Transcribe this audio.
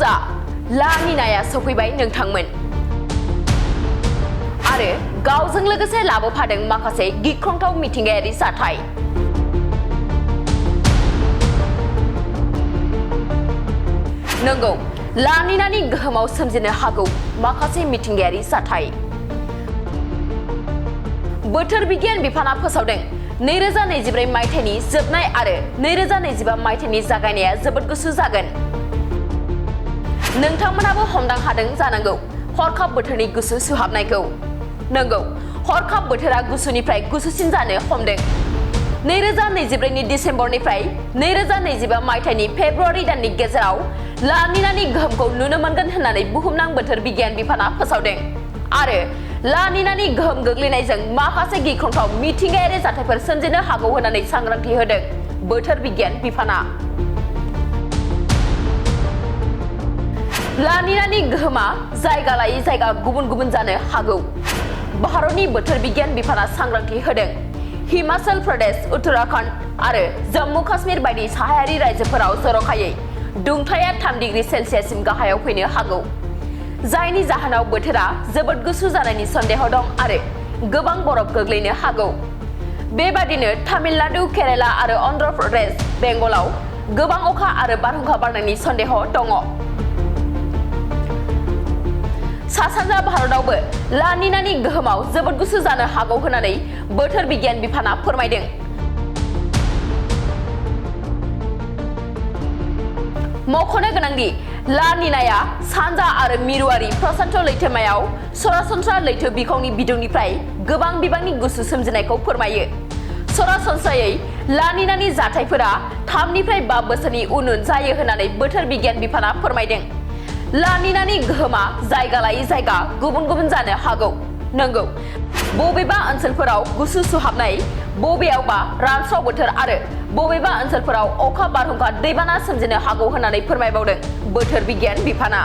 जा ला निनाया सफैबाय नोंथांमोन आरो गावजों लोगोसे लाबोफादों माखासे गिख्रंथाव मिथिंगायारि जाथाय नंगौ ला निनानि गोहोमाव सोमजिनो हागौ माखासे मिथिंगायारि जाथाय बोथोर बिगियान बिफाना फोसावदों 2024 मायथाइनि जोबनाय आरो 2025 मायथाइनि जागायनाया जोबोद गुसु जागोन नोंथांमोनाबो हमदां हादों जानांगौ हरखाब बोथोरनि गुसु सुहाबनायखौ नंगौ हरखाब बोथोरा गुसुनिफ्राय गुसुसिन जानो हमदों 2024 नि डिसेम्बरनिफ्राय 2025 मायथाइनि फेब्रुवारि दाननि गेजेराव ला निनानि गोहोमखौ नुनो मोनगोन होननानै बुहुमनां बोथोर बिगियान बिफाना फोसावदों आरो ला निनानि गोहोम गोग्लैनायजों माखासे गिख्रंथाव मिथिंगायारि जाथायफोर सोमजिनो हागौ होननानै सांग्रांथि होदों बोथोर बिगियान बिफाना ला निनानि गोहोमा जायगा लायै जायगा गुबुन गुबुन जानो हागौ भारतनि बोथोर बिगियान बिफाना सांग्रांथि होदों हिमाचल प्रदेश उत्तराखंड आरो जम्मु काश्मीर बायदि साहायारि रायजोफोराव जर'खायै दुंथाया 3 डिग्री सेल्सियाससिम गाहायाव फैनो हागौ जायनि जाहोनाव बोथोरा जोबोद गुसु जानायनि सन्देह दं आरो गोबां बरफ गोग्लैनो हागौ बेबादिनो तामिलनाडु केराला आरो अन्ध्र प्रदेश बेंगलाव गोबां अखा आरो बारहुंखा बारनायनि सन्देह दङ सा-सानजा भारतआवबो ला निनानि गोहोमाव जोबोद गुसु जानो हागौ होननानै बोथोर बिगियान बिफाना फोरमायदों मख'नो गोनांदि ला निनाया सानजा आरो मिरुआरि प्रशान्त लैथोमायाव सरासनस्रा लैथो बिखंनि बिदुंनिफ्राय गोबां बिबांनि गुसु सोमजिनायखौ फोरमायो सरासनस्रायै ला निनानि जाथायफोरा 3 निफ्राय 5 बोसोरनि उन जायो होननानै बोथोर बिगियान बिफाना फोरमायदों ला निनानि गोहोमा जायगा लायै जायगा गुबुन गुबुन जानो हागौ नंगौ बबेबा ओनसोलफोराव गुसु सुहाबनाय बबेयावबा रानस्राव बोथोर आरो बबेबा ओनसोलफोराव अखा बारहुंखा दैबाना सोमजिनो हागौ होननानै फोरमायबावदों बोथोर बिगियान बिफाना